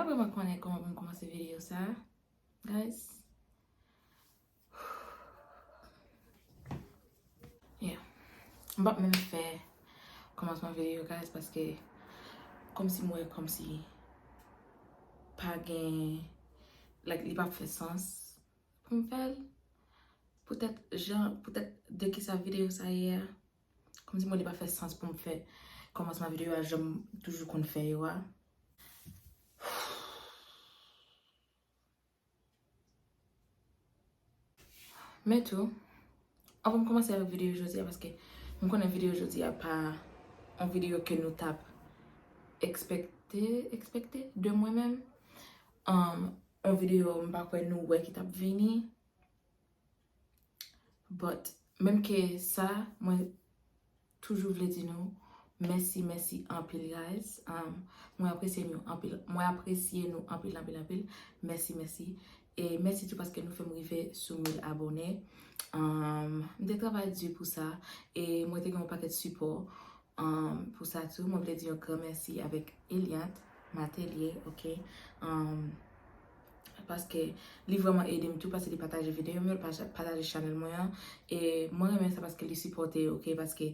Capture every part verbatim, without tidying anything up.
Mwen pa konnen kòman pou m kòmanse videyo sa, guys. Yeah. M p ap menm fè kòmansman videyo, guys, paske kòmsi m wè kòmsi pa gen, like, li p ap fè sans pou m fè l. Poutèt jan, poutèt de kisa videyo sa ye a. Kòmsi m wè li pa fè sans pou m fè kòmansman videyo a jan m toujou konn fè yo a. Men tou, anvan m kòmanse avèk videyo jodi a, paske m konnen videyo jodi a pa yon videyo ke nou t ap ekspekte, ekspekte de mwen menm. Um, yon videyo m pa kwè nou wè ki t ap vini. But, menm ke sa, mwen toujou vle di nou mèsi, mèsi anpil, guys. Um, mwen apresye nou anpil. Mwen apresye nou anpil, anpil, anpil. Mèsi, mèsi. E mèsi tou paske nou fè m rive sou mil abòne. Um, m te travay di pou sa. E mwen te gen yon pakèt sipò, um, pou sa tou. Mwen vle di yon gran mèsi avèk Eliant Matelier, ok? Um, paske li vrèman ede m tou, paske li pataje videyo m yo, li pataje chanèl mwen an. E mwen renmen sa paske li sipòte, ok? Paske,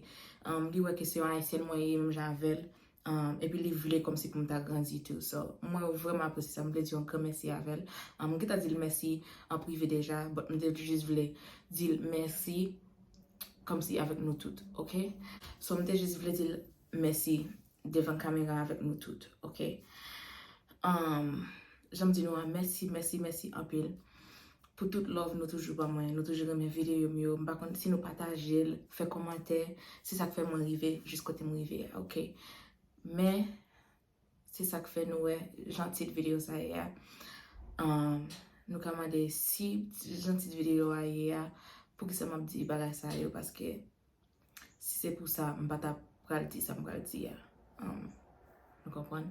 um, li wè ke se yon ayisyèn mwen ye, menm jan avè l. Um, epi li vle kòmsi pou m ta grandi tou. So, mwen vrèman apresye sa. M vle di yon gran mèsi avè l. Um, m gentan di l mèsi an prive deja, but m te jis vle di l mèsi kòmsi avèk nou tout, ok? So, m te jis vle di l mèsi devan kamera avèk nou tout, ok? Um, jan m di nou a, mèsi, mèsi, mèsi anpil pou tout love nou toujou ban mwen. Nou toujou renmen videyo m yo. M pa konn si nou pataje l, fè kòmantè, se sa k fè mwen rive jis kote m rive a, ok? Men, se sa k fè nou wè jan tit videyo sa ye a. Um, nou ka mande si jan tit videyo a ye a, poukisa m ap di bagay sa yo, paske si se pou sa, m pa ta pral di sa m pral di a. Um, nou konprann?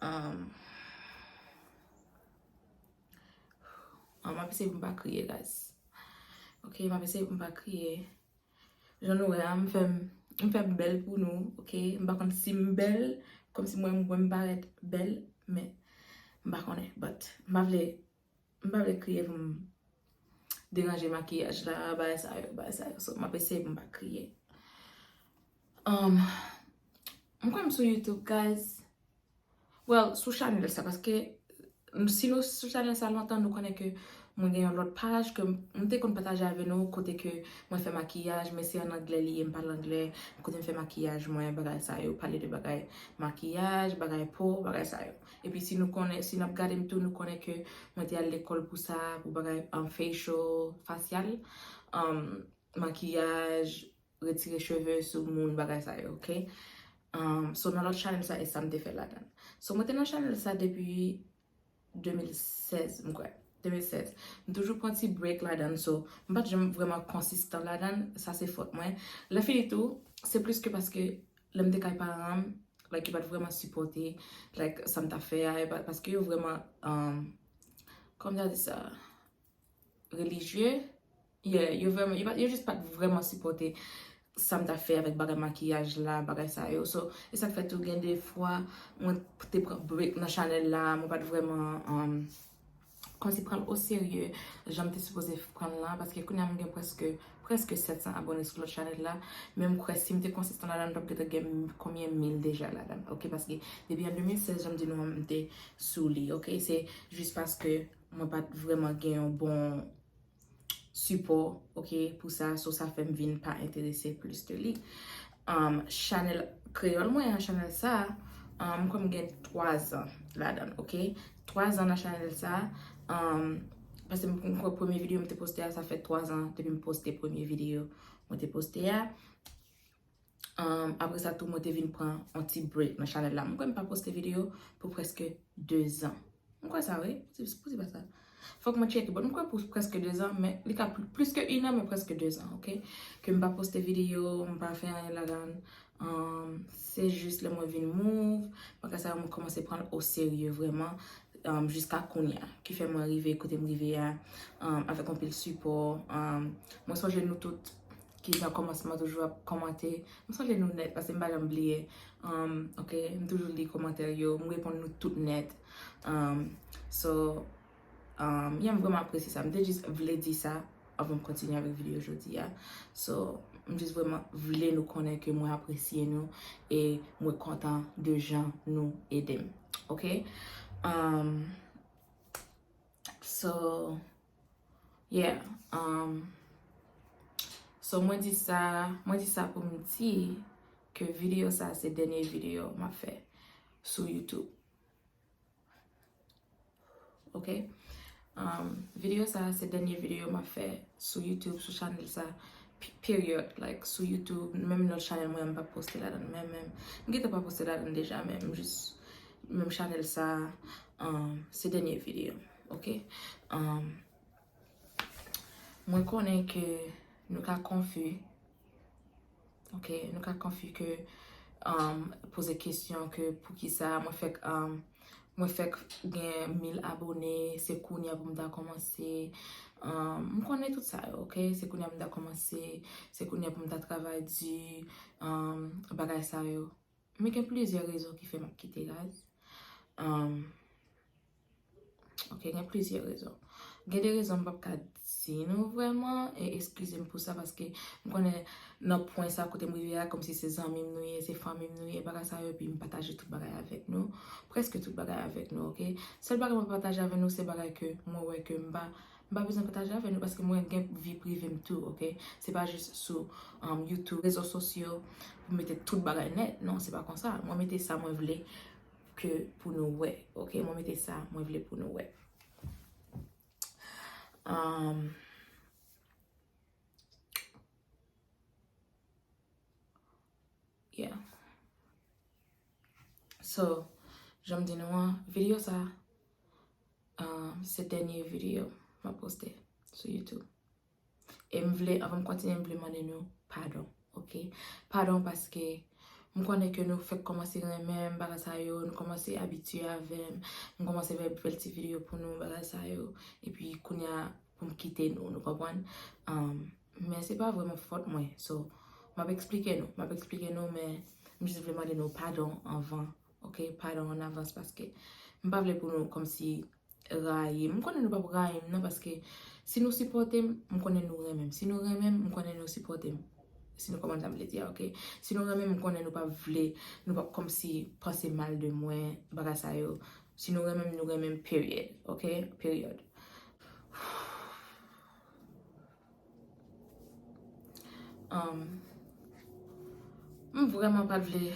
Um, um, m ap eseye pou m pa kriye, guys. Ok, m ap eseye pou m pa kriye. Jan nou wè a, m fè m, m fè m bèl pou nou, ok? M pa konn si m bèl, kòmsi mwen, mwen m parèt bèl, men m pa konnen, but m pa vle, m pa vle kriye pou m deranje makiyaj la, bagay sa yo, bagay sa yo. So, m ap eseye pou m pa kriye. Um, m kwè m sou YouTube, guys. Well, sou chanèl sa, paske si nou sou chanèl sa lontan, nou konnen ke mwen gen yon lòt paj ke m te konn pataje avè nou, kote ke mwen fè makiyaj, men se an anglè li ye, m pale anglè, kote m fè makiyaj mwen, bagay sa yo, pale de bagay makiyaj, bagay po, bagay sa yo. Epi si nou konnen, si n ap gade m tou, nou konnen ke mwen te al lekòl pou sa, pou bagay, um, facial, fasyal, um, makiyaj, retire cheve sou moun, bagay sa yo, ok? Um, so, nan lòt chanèl sa, e sa m te fè ladan l. So, mwen te nan chanèl sa depi de mil sèz, m kwè. De mil sèz. M toujou pran ti break ladan l, so, m pa t janm vrèman konsistan ladan l, sa se fòt mwen. Lè fini tou, se plis ke paske lè m te kay paran m, like, yo pa t vrèman sipòte, like, sa m t ap fè a, e pa, paske yo vrèman, um, kòman m ta di sa? Relijye. Yeah, yo vrèman, yo pa, yo jis pa t vrèman sipòte sa m t ap fè avèk bagay makiyaj la, bagay sa yo. So, e sa k fè tou gen de fwa, mwen te pran break nan chanèl la, mwen pa t vrèman, um, kòmsi pran l oserye, jan m te sipoze pran l la, paske kounye a m gen prèske, prèske sèt san abòne sou lòt chanèl la, men m kwè si m te konsistan ladan l, m t ap gentan gen konbyen mil deja ladan l, ok? Paske depi an de mil sèz, jan m di nou an, m te sou li, ok? Se jis paske mwen pa t vrèman gen yon bon sipò, ok, pou sa, so sa fè m vin pa enterese plis de li. Um, chanèl kreyòl mwen an, chanèl sa, um, m kwè m gen twa zan ladan l, ok? Twa zan nan chanèl sa, um, paske m, m kwè premye videyo m te poste a, sa fè twa zan depi m poste premye videyo mwen te poste a. Um, apre sa tou, mwen te vin pran yon ti break nan chanèl la. Mwen kwè m pa poste videyo pou prèske de zan. Mwen kwè sa, wi. Pou di, pou di pa sa. Fòk mwen tcheke. Bon, mwen kwè pou prèske de zan, men li ka pl-, plis ke yon an, men prèske de zan, ok? Ke m pa poste videyo, m pa fè anyen ladan l. Um, se jis lè mwen vin move, bagay sa yo mwen kòmanse pran l oserye vrèman, um, jiska kounye a, ki fè mwen rive kote m rive a, um, avèk anpil sipò. Um, mwen sonje nou tout, ki nan kòmansman toujou ap kòmante. M salye nou nèt, paske m pa janm bliye. Um, ok, m toujou li kòmantè yo, m reponn nou tout nèt. Um, so, um, yeah, m vrèman apresye sa. M te jis vle di sa anvan m kontinye avèk videyo jodi a. So, m jis vrèman vle nou konnen ke mwen apresye nou e mwen kontan de jan nou ede m. Ok? Um, so, yeah. Um, so, mwen di sa, mwen di sa pou m di ke videyo sa se dènye videyo m ap fè sou YouTube. Ok? Um, videyo sa se dènye videyo m ap fè sou YouTube, sou chanèl sa, p-, period. Like, sou YouTube, menm lòt chanèl mwen, m pa poste ladan, menm, menm, m gentan pa poste ladan deja, men m jis, menm chanèl sa, um, se dènye videyo, ok? Um, mwen konnen ke nou ka konfi, ok? Nou ka konfi ke, um, poze kesyon ke poukisa mwen fèk, um, mwen fèk gen mil abone, se kounye a pou m ta kòmanse. Um, m konnen tout sa yo, ok? Se kounye a pou m ta kòmanse, se kounye a pou m ta travay di, um, bagay sa yo. Men gen plizyè rezon ki fè m ap kite, guys. Um, ok, gen plizyè rezon. Gen de rezon m p ap ka di nou vrèman, e eskize m pou sa, paske m konnen nan pwen sa kote m rive a, kòmsi se zanmi m nou ye, se fanmi m nou ye, bagay sa yo, epi m pataje tout bagay avèk nou, prèske tout bagay avèk nou, ok? Sèl bagay mwen pataje avèk nou, se bagay ke mwen wè ke m pa, m pa bezwen pataje avèk nou, paske mwen gen vi prive m tou, ok? Se pa jis sou, um, YouTube, rezo sosyo, pou m mete tout bagay nèt. Non, se pa konsa. Mwen mete sa mwen vle ke pou nou wè, ok? Mwen mete sa mwen vle pou nou wè. Um, yeah. So, jan m di nou an, videyo sa, um, se dènye videyo m ap poste sou YouTube. E m vle, anvan m kontinye, m vle mande nou padon, ok? Padon paske m konnen ke nou fèk kòmanse renmen m, bagay sa yo, nou kòmanse abitye avè m, m kòmanse fè bèl ti videyo pou nou, bagay sa yo, epi kounye a pou m kite nou, nou konprann? Um, men se pa vrèman fòt mwen, so, m ap eksplike nou, m ap eksplike nou, men m jis vle mande nou padon anvan, ok? Padon an avans paske m pa vle pou nou kòmsi rayi m. M konnen nou p ap rayi m non, paske si nou sipòte m, m konnen nou renmen m. Si nou renmen m, m konnen nou sipòte m. Si nou konprann sa m vle di a, ok? Si nou renmen m, m konnen nou p ap vle, nou p ap kòmsi panse mal de mwen, bagay sa yo. Si nou renmen m, nou renmen m, period, ok? Period. Um, m vrèman pa t vle,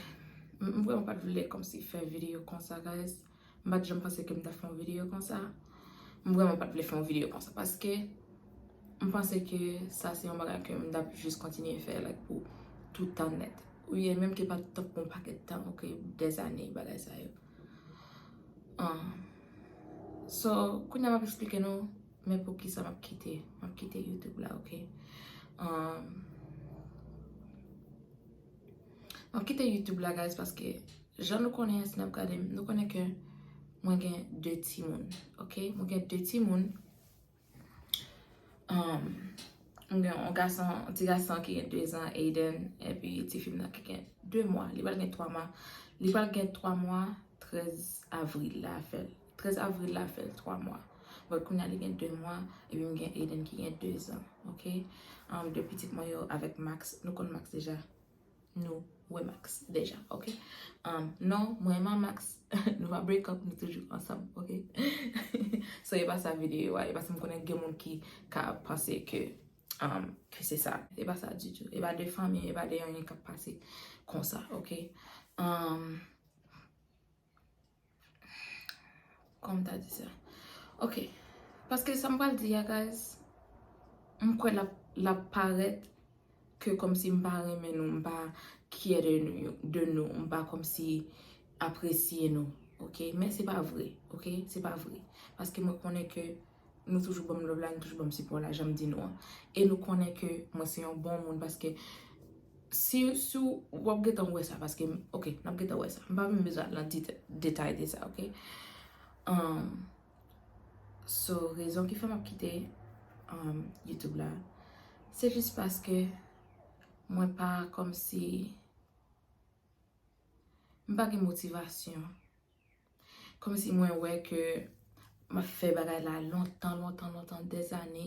m, m vrèman pa t vle kòmsi fè videyo konsa, guys. M pa t janm panse ke m t ap fè yon videyo konsa. M vrèman pa t vle fè yon videyo konsa, paske m panse ke sa se yon bagay ke m t ap jis kontinye fè, like, pou tout tan nèt. Wi, e menm ke pa t ap pran yon pakèt tan, ok, dèzane, bagay sa yo. Um, so, kounye a m ap eksplike nou, men poukisa m ap kite, m ap kite YouTube la, ok? Um, m ap kite YouTube la, guys, paske jan nou konnen, si n ap gade m, nou konnen ke mwen gen de timoun, ok? Mwen gen de timoun. Um, m gen yon gason, yon ti gason ki gen de zan, Aiden, epi ti fi m nan ki gen de mwa. Li pral gen twa mwa. Li pral gen twa mwa, trèz avril la fè l. Trèz avril la fè l twa mwa. But kounye a li gen de mwa, epi m gen Aiden ki gen de zan, ok? Um, de pitit mwen yo avèk Max, nou konn Max deja. Nou wè Max deja, ok? Um, non, mwen e Max, nou pa break up, nou toujou ansanm, ok? So, e pa sa videyo a, e pa sa m konnen gen moun ki ka panse ke, um, ke se sa. E pa sa ditou. E pa de fanmi, e pa de anyen k ap pase konsa, ok? Um, Kòman m ta di sa? Ok. Paske sa m pral di a, guys, m kwè l ap, l ap parèt ke kòmsi m pa renmen nou, m pa kyè de nou, de nou, m pa kòmsi apresye nou, ok? Men se pa vre, ok? Se pa vre. Paske mwen konnen ke nou toujou ban m love la, nou toujou ban m sipò la, jan m di nou an. E nou konnen ke mwen se yon bon moun, paske si, si w, w ap gentan wè sa, paske, ok, n ap gentan wè sa. M pa menm bezwen al nan deta-, detay de sa, ok? Um, so, rezon ki fè m ap kite, um, YouTube la, se jis paske Mwen pa kòmsi, m pa gen motivasyon. Kòmsi mwen wè ke m ap fè bagay la lontan, lontan, lontan, dèzane,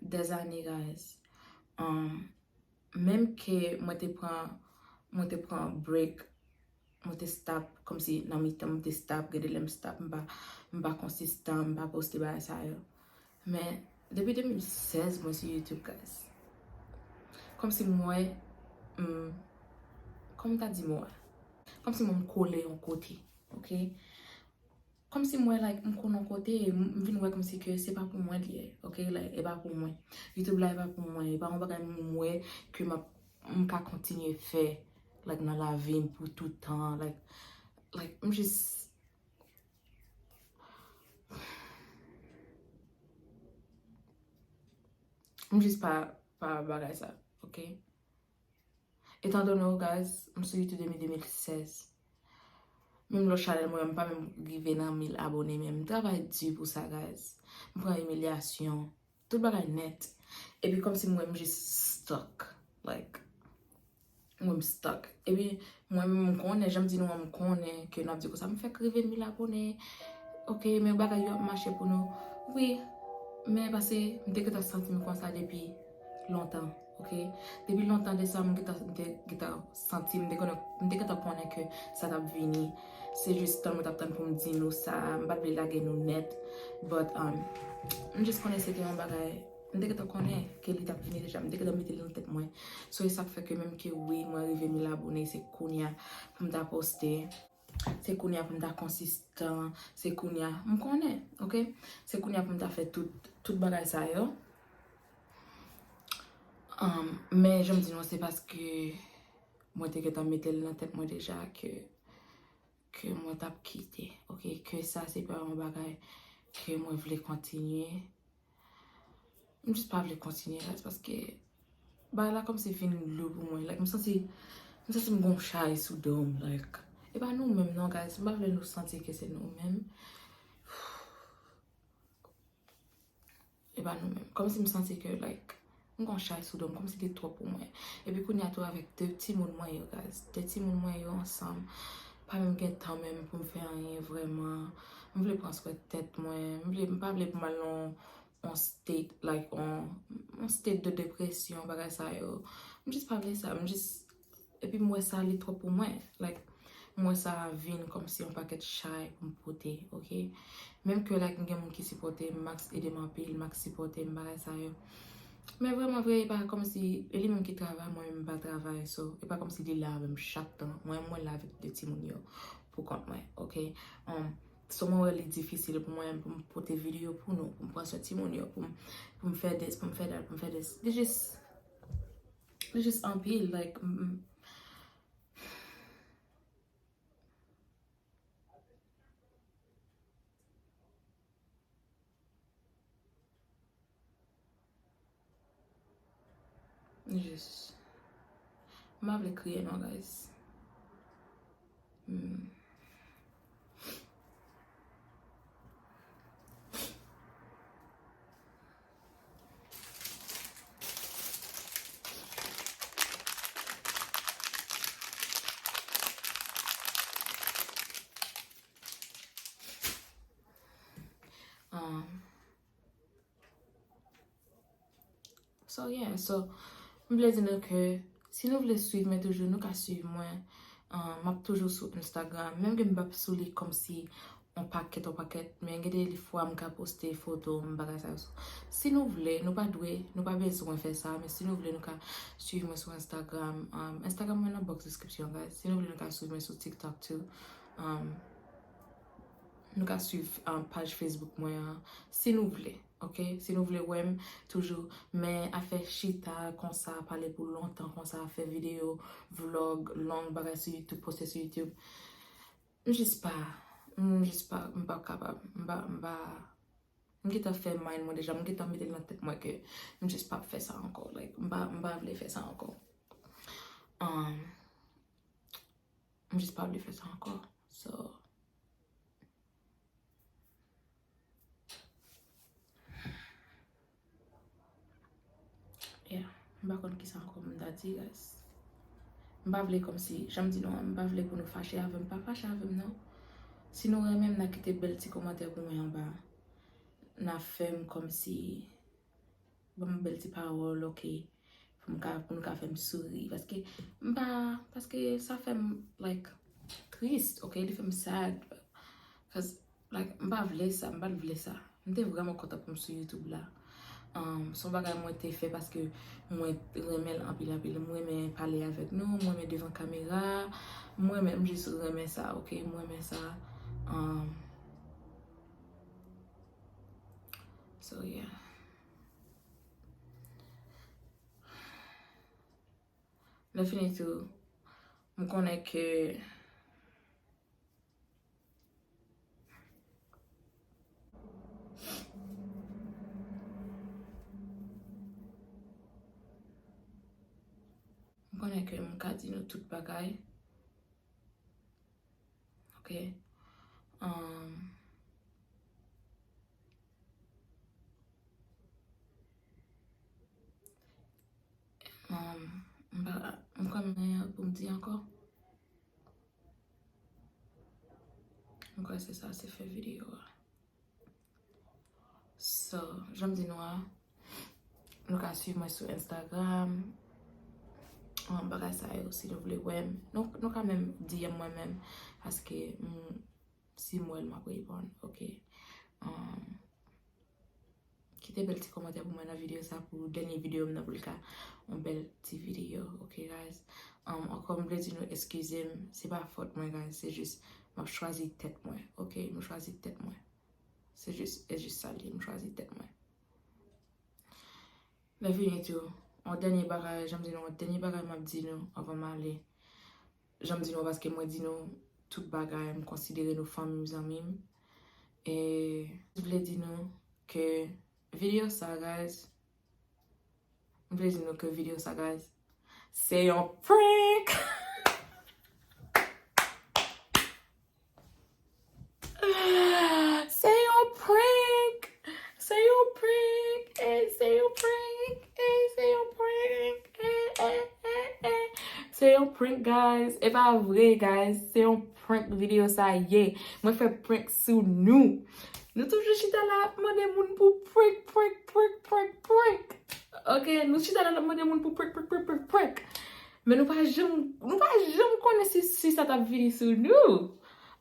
dèzane, guys. Um, menm ke mwen te pran, mwen te pran break, mwen te stop, kòmsi nan mitan, mwen te stop, gen de lè m stop, m pa, m pa konsistan, m pa poste bagay sa yo. Men, depi de mil sèz, mwen sou YouTube, guys. Kòmsi mwen, m, kòman m ta di mo a? Kòmsi mwen m kole yon kote, ok? Kòmsi mwen, like, m kole yon kote, m, m vin wè kòmsi ke se pa pou mwen li ye, ok? Like, e pa pou mwen. YouTube la, e pa pou mwen. E pa yon bagay m wè ke m ap, m ka kontinye fè, like, nan lavi m pou tout tan, like, like, m jis, m jis pa, pa bagay sa, ok? Etan done, guys, m sou YouTube depi de mil sèz. Menm lòt chanèl mwen, m pa menm rive nan mil abone, men m travay di pou sa, guys. M pran imilyasyon, tout bagay nèt. Epi kòmsi m wè m jis stuck. Like, m wè m stuck. Epi mwen menm m konnen, jan m di nou an, m konnen ke n ap di konsa, m fèk rive mil abone. Ok, men bagay yo ap mache pou nou. Wi, men pase m te gentan santi m konsa depi lontan, ok? Depi lontan de sa, m gentan, m te gentan santi, m te konnen, m te gentan konnen ke sa t ap vini. Se jis tann mwen t ap tann pou m di nou sa, m pa t vle lage nou nèt. But, um, m jis konnen se te yon bagay, m te gentan konnen ke li t ap vini deja, m te gentan mete li nan tèt mwen. So, e sa k fè ke menm ke wi, mwen rive mil abone, se kounye a pou m ta poste. Se kounye a pou m ta konsistan, se kounye a, m konnen, ok? Se kounye a pou m ta fè tout, tout bagay sa yo. Um, men jan m di nou, se paske mwen te gentan mete l nan tèt mwen deja ke, ke mwen t ap kite, ok? Ke sa se pa yon bagay ke mwen vle kontinye. M jis pa vle kontinye, guys, paske bagay la kòmsi vin lou pou mwen. Like, m santi, m santi m gon chay sou do m, like, e pa nou menm non, guys. M pa vle nou santi ke se nou menm. E pa nou menm. Kòmsi m santi ke, like, m gon chay sou do m, kòmsi li twòp pou mwen. Epi kounye a tou avèk de timoun mwen yo, guys. De timoun mwen yo ansanm. Pa menm gen tan menm pou m fè anyen vrèman. M vle pran swen tèt mwen. M vle, m pa vle pou m al nan yon state, like, yon, yon state de depresyon, bagay sa yo. M jis pa vle sa, m jis, epi m wè sa li twòp pou mwen. Like, m wè sa vin kòmsi yon pakèt chay pou m pote, ok? Menm ke, like, m gen moun ki sipòte m, Max ede m anpil, Max sipòte m, bagay sa yo. Men vrèman vre, e pa kòmsi, e li menm ki travay, mwen menm m pa travay, so, e pa kòmsi li la avè m chak tan. Mwen, mwen la avèk de timoun yo pou kont mwen, ok? Um, So, mwen wè li difisil pou mwen pou m pote videyo pou nou, pou m pran swen timoun yo, pou m, pou m fè this, pou m fè that, pou m fè this. Li jis, li jis anpil, like, m, m, Jis. M pa vle kriye non, guys. Hmm. Um, So, yeah, so, m vle di nou ke si nou vle swiv mwen toujou, nou ka swiv mwen. Ah, m ap toujou sou Instagram. Menm ke m p ap sou li kòmsi on pakèt, on pakèt, men gen de fwa m ka poste foto m, bagay sa yo. So, si nou vle, nou pa dwe, nou pa bezwen fè sa, men si nou vle, nou ka swiv mwen sou Instagram. Ah, Instagram mwen nan box description, guys. Si nou vle, nou ka swiv mwen sou TikTok too. Ah, nou ka swiv, ah, paj Facebook mwen an, si nou vle. Ok, si nou vle wè m toujou, men afè chita konsa, pale pou lontan konsa, fè videyo, vlog, long bagay sou YouTube, poste sou YouTube. M jis pa, m jis pa, m pa kapab, m pa, m pa, m gentan fè mind mwen deja, m gentan mete l nan tèt mwen ke m jis p ap fè sa ankò, like, m pa, m pa vle fè sa ankò. Um, m jis pa vle fè sa ankò, so. Yeah. M pa konn kisa ankò m ta di, guys. M pa vle kòmsi, jan m di nou an, m pa vle pou nou fache avè m. Pa fache avè m, non. Si nou renmen m, n a kite bèl ti kòmantè pou mwen anba. N a fè m kòmsi, ban m bèl ti pawòl, ok. Pou m ka, pou nou ka fè m souri. Paske m pa, paske sa fè m, like, tris, ok. Li fè m sad. Cause, like, m pa vle sa, m pa t vle sa. M te vrèman kontan pou m sou YouTube la. Um, se yon bagay mwen te fè paske mwen renmen l anpil, anpil. Mwen renmen pale avèk nou, mwen renmen devan kamera, mwen renmen, m jis renmen sa, ok? Mwen renmen sa. Um, so, yeah. Lè fini tou, m konnen ke M konnen ke m ka di nou tout bagay. Ok. Um, um, m pa, m pa menm anyen pou m di ankò. M kwè se sa, se fen videyo a. So, jan m di nou a, nou ka swiv mwen sou Instagram. Um, bagay sa yo, si nou vle wè m. Nou, nou ka menm D M mwen menm. Paske, mm, si m wè l, m ap reponn, ok? Um, kite bèl ti kòmantè pou mwen nan videyo sa, pou dènye videyo m nan, pou l ka yon bèl ti videyo, ok, guys? Um, ankò, m vle di nou eskize m, se pa fòt mwen, guys, se jis, m ap chwazi tèt mwen, ok? M chwazi tèt mwen. Se jis, e jis sa l ye, m chwazi tèt mwen. Lè fini tou, yon dènye bagay, jan m di nou, yon dènye bagay m ap di nou anvan m ale. Jan m di nou, paske mwen di nou tout bagay, m konsidere nou fanmi m, zanmi m. E m vle di nou ke videyo sa, guys, m vle di nou ke videyo sa, guys, se yon prank! Se yon prank! Se yon prank! Ey, se yon prank! Ey, se yon prank! Ey, ey, ey, ey. Se yon prank, guys. E pa vre, guys. Se yon prank videyo sa ye. Mwen fè prank sou nou. Nou toujou chita la ap mande moun pou prank, prank, prank, prank, prank. Ok, nou chita la ap mande moun pou prank, prank, prank, prank, prank. Men nou pa janm, nou pa janm konnen si, si sa t ap vini sou nou.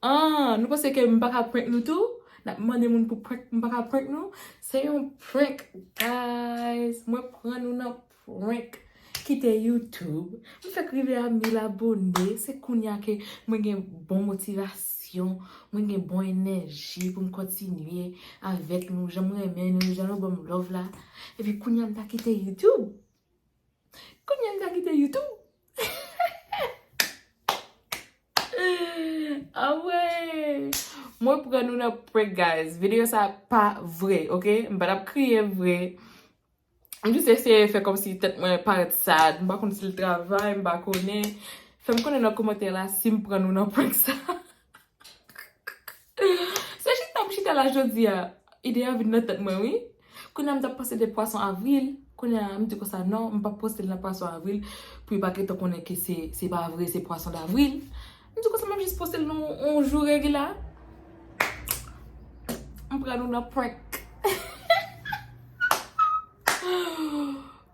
Ah, nou panse ke m pa ka prank nou tou? N ap mande moun pou prank, m pa ka prank nou? Se yon prank, guys. Mwen pran nou nan prank. Kite YouTube. M fèk rive a mil abone. Se kounye a ke mwen gen bon motivasyon. Mwen gen bon enèji pou m kontinye avèk nou. Jan m renmen nou, jan nou ban m love la. Epi kounye a m ta kite YouTube. Kounye a m ta kite YouTube. Awe! Mwen pran nou nan prank, guys. Videyo sa pa vre, ok? M pa t ap kriye vre. M jis eseye fè kòmsi tèt mwen parèt sad. M pa konn si l travay, m pa konnen. Fè m konnen nan kòmantè la si m pran nou nan prank sa. Se chita m chita la jodi a, ide a vin nan tèt mwen, wi. Kounye a m t ap panse de pwason avril. Kounye a m di konsa, non, m p ap poste l nan pwason avril. Pou yo pa gentan konnen ke se, se pa vre, se pwason davril. M di konsa, m ap jis poste l nan yon jou regila. M pran nou nan prank.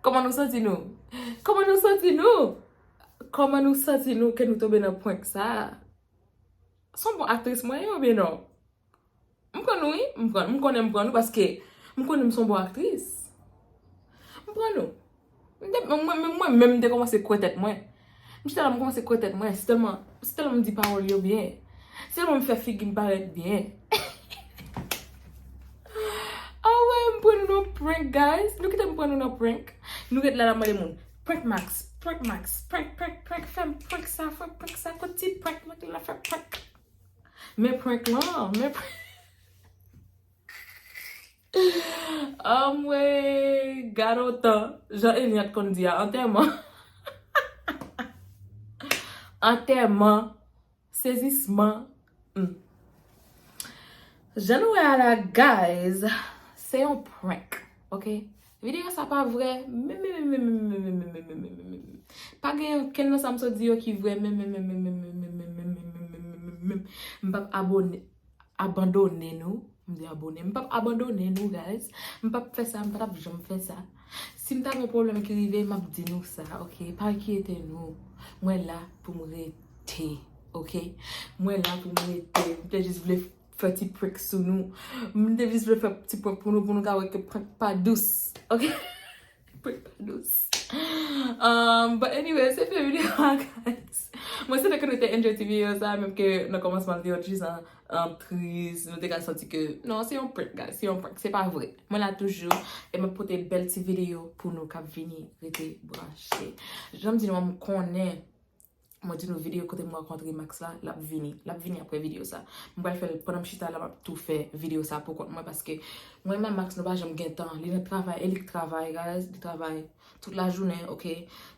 Kòman nou santi nou? Kòman nou santi nou? Kòman nou santi nou ke nou tonbe nan prank sa? Se yon bon aktris mwen ye oubyen non? M pran nou, wi. M pran, m konnen m pran nou paske m konnen m se yon bon aktris. M pran nou. M te, mwen, mwen, mwen menm, m te kòmanse kwè tèt mwen. M chita la, m kòmanse kwè tèt mwen. Se tèlman, se tèlman m di pawòl yo byen. Se tèlman m fè figi m parèt byen. Awe, m pran nou nan prank, guys. Nou kite m pran nou nan prank. Nou ret la, n ap mande moun. Prank Max, prank Max, prank, prank, prank, fè m prank sa, fè m prank sa, kot ti prank, mwen te la fè prank. Men prank lan, men prank. Anmwey, gade otan, jan Eliante konn di a, antèman. Antèman, sezisman. Hmm. Jan nou wè a la, guys, se yon prank, ok? Videyo sa pa vrè. Menm, menm, menm, menm, menm, menm, menm, menm, menm, menm, menm. Pa gen okenn nan sa m sot di yo ki vrè. Menm, menm, menm, menm, menm, menm, menm, menm, menm, menm, menm, menm, menm. M p ap abone, abandone nou. M di abone. M p ap abandone nou, guys. M p ap fè sa, m pa t ap janm fè sa. Si m ta gen yon pwoblèm ki rive, m ap di nou sa, ok? Pa enkyete nou. Mwen la pou m rete, ok? Mwen la pou m rete. M te jis vle fè ti prank sou nou. M te jis vle fè ti prank pou nou, pou nou ka wè ke prank pa dous. Ok? Prank pa dous. Um, but anyway, se fen videyo a, guys. Mwen swete ke nou te enjoy ti videyo sa, menm ke nan kòmansman li te yon ti jan, um, tris, nou te ka santi ke, non, se yon prank, guys, se yon prank, se pa vre. Mwen la toujou, e m ap pote bèl ti videyo pou nou k ap vini, rete branche. Jan m di nou, m konnen Mwen di nou videyo kote m rankontre Max la, l ap vini. L ap vini apre videyo sa. M pral fè l pandan m chita la, m ap tou fè videyo sa pou kont mwen, paske mwen menm Max nou pa janm gen tan. Li nan travay, e li k travay, guys, li travay tout lajounen, ok?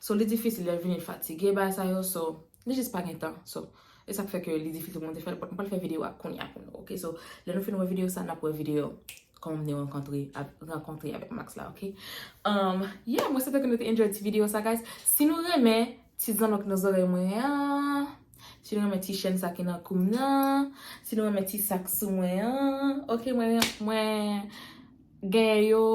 So, li difisil, lè l vini, l fatige, bagay sa yo, so, li jis pa gen tan, so, e sa k fè ke li difisil pou mwen te fè l, but m pral fè videyo a kounye a pou nou, ok? So, lè nou fin wè videyo sa, n ap wè videyo kòman m te rankontre, rankontre avèk Max la, ok? Um, yeah, mwen swete ke nou te enjoy ti videyo sa, guys. Si nou renmen ti zanlòk nan zòrèy mwen an, si nou renmen ti chèn sa ki nan kou m nan, si nou renmen ti sak sou mwen an, ok, mwen, mwen genyen yo,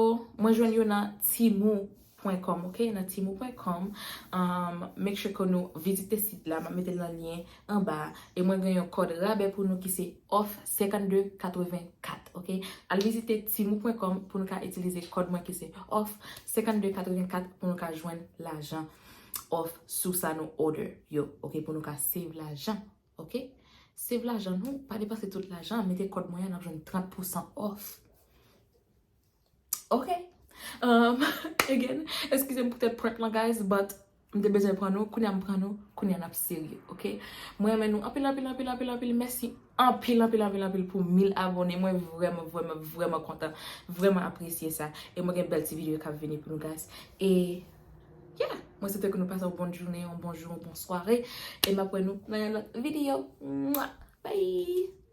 mwen jwenn yo nan Temu pwen kòm, ok, nan Temu pwen kòm. Um, make sure ke nou vizite sit la, m ap mete l nan lyen anba a. E mwen gen yon kòd rabè pou nou ki se off senkannde katrevenkat, ok? Al vizite temu pwen kòm pou nou ka itilize kòd mwen ki se off senkannde katrevenkat pou nou ka jwenn lajan off sou sa nou order yo, ok? Pou nou ka save lajan, ok? Save lajan nou, pa depanse tout lajan, mete kòd mwen an, n ap jwenn trant pousan off. Ok. Um, again, eskize m poutèt prank lan, guys, but m te bezwen pran nou, kounye a m pran nou, kounye a n ap serye, ok? Mwen renmen nou anpil, anpil, anpil, anpil, anpil, mèsi anpil, anpil, anpil, anpil pou mil abone. Mwen vrèman, vrèman, vrèman kontan, vrèman apresye sa. E mwen gen bèl ti videyo k ap vini pou nou, guys. E, yeah, mwen swete ke nou pase yon bòn jounen, yon bon jou, yon bon sware. E m ap wè nou nan yon lòt videyo. Mwah! Bye!